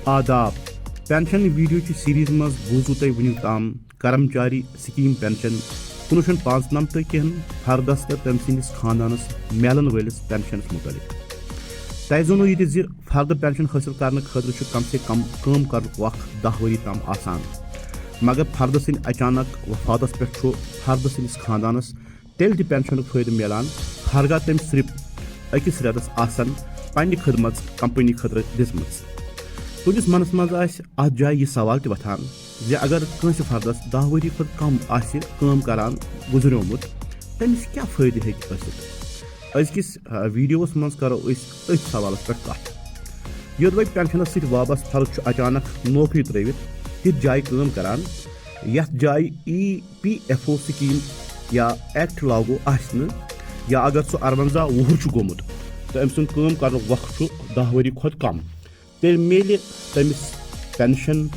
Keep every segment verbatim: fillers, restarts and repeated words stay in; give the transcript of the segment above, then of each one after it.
آداب۔ Pension video چہِ series منٛز بوٗزوٕ تۄہہِ وُنیُک تام کرمچاری سکیم پینشن کُنوُہ شیٚتھ پانٛژنمتہٕ کٮ۪ن فردس تہٕ تٔمۍ سٕنٛدِس خاندانس میلن وٲلِس پینشنس مُتعلق۔ تۄہہِ زونوٕ یہِ تہِ زِ فردٕ پینشن حٲصِل کرنہٕ خٲطرٕ چھُ کم سے کم کٲم کرنُک وق دَہ ؤری تام آسان، مگر فردٕ سٕنٛدِ اچانک وفاتس پٮ۪ٹھ چھُ فردٕ سٕنٛدِس خاندانس تیٚلہِ تہِ پینشنُک فٲیدٕ میلان، ہرگاہ تٔمۍ صرف أکِس رٮ۪تس آسن پننہِ خدمژ کمپنی خٲطرٕ دِژمٕژ۔ تُہنٛدِس منس منٛز آسہِ اتھ جایہِ یہِ سوال تہِ وۄتھان زِ اگر کٲنٛسہِ فردس دَہ ؤری کھۄتہٕ کم آسہِ کٲم کران گُزریومُت، تٔمِس کیٛاہ فٲیدٕ ہیٚکہِ ٲسِتھ؟ أزکِس، آ، ویڈیوس منٛز کرو أسۍ أتھۍ سوالس پٮ۪ٹھ کتھ۔ یوٚدوے پینشنس سۭتۍ وابستہٕ فرد چھُ اچانک نوکری ترٲوِتھ تِژھ جایہِ کٲم کران، یتھ جایہِ ای پی ایف او سکیم یا ایکٹ لاگو آسہِ نہٕ، یا اگر سُہ اَرونٛزاہ وُہُر چھُ گوٚمُت تہٕ أمۍ سُنٛد کٲم کرنُک وقت چھُ دَہ ؤری کھۄتہٕ کم، تیٚلہِ میلہِ تٔمِس پینشن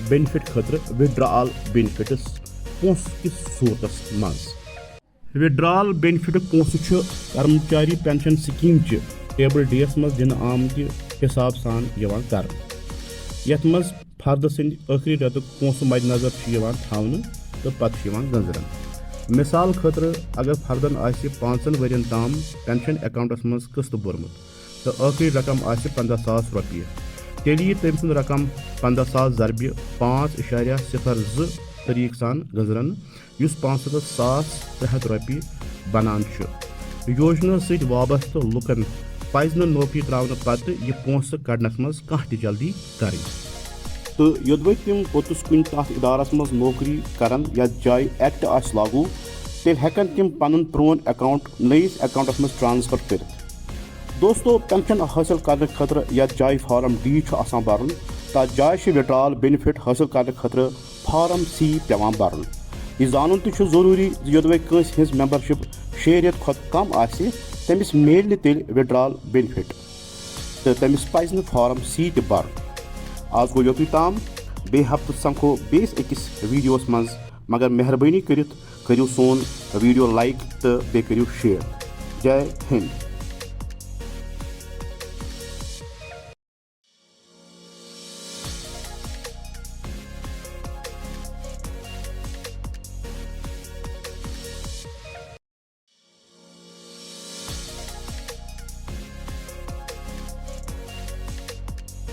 بینیفٹ خٲطرٕ وِدڈرال بینیفٹس پونٛسہٕ کِس صوٗرتس منٛز۔ وِدڈرال بینیفٹُک پونٛسہٕ چھُ کرمچاری پینشن سکیم چہِ ٹیبل ڈی یَس منٛز دِنہٕ آمتہِ حساب سان یِوان کرنہٕ، یَتھ منٛز فردٕ سٕنٛدِ ٲخری رٮ۪تُک پونٛسہٕ مدِ نظر چھُ یِوان تھاونہٕ تہٕ پتہٕ چھُ یِوان گٔنزرن۔ مثال خٲطرٕ، اگر فردن آسہِ پانٛژن ؤرین تام پینشن اکاؤنٹس منٛز قسط بوٚرمُت تہٕ ٲخری رقم آسہِ پنٛداہ ساس رۄپیہِ، تیٚلہِ یِیہِ تٔمۍ سُنٛد رقم پنٛداہ ساس ضربہِ پانٛژھ اِشاریہ صفر زٕ طریٖقہٕ سان گٔنزرنہٕ، یُس پانٛژھ ہَتھ ساس ترٛےٚ ہَتھ رۄپیہِ بنان چھُ۔ یوجنا سۭتۍ وابستہٕ لوٗکَن پَزِ نہٕ نوکری ترٛاونہٕ پتہٕ یہِ پونٛسہٕ کڑنَس منٛز کانٛہہ تہِ جلدی کرٕنۍ۔ تہٕ یوٚدوَے تِم پوٚتُس کُنہِ تَتھ ادارَس منٛز نوکری کرن یَتھ جایہِ ایکٹ آسہِ لاگو، تیٚلہِ ہٮ۪کن تِم پنُن پرون اکاؤنٹ نٔیِس اکاؤنٹَس منٛز ٹرانسفر کٔرِتھ۔ دوستو، پینشن حٲصِل کرنہٕ خٲطرٕ یَتھ جایہِ فارم ڈی چھُ آسان بَرُن، تَتھ جایہِ چھُ وِدڈرال بینیفٹ حٲصِل کرنہٕ خٲطرٕ فارم سی پٮ۪وان بَرُن۔ یہِ زانُن تہِ چھُ ضروٗری زِ یوٚدوَے کٲنٛسہِ ہٕنٛز ممبرشپ شیٚیہِ رٮ۪تہٕ کھۄتہٕ کم آسہِ، تٔمِس میلہِ نہٕ تیٚلہِ وِدڈرال بینیفٹ تہٕ تٔمِس پَزِ نہٕ فارم سی تہِ بَرُن۔ آز گوٚو یوٚتُے تام، بیٚیہِ ہفتہٕ سمکھو بیٚیِس أکِس ویڈیوَس منٛز، مگر مہربٲنی کٔرِتھ کٔرِو سون ویڈیو لائک تہٕ بیٚیہِ کٔرِو شیئر۔ جے ہند۔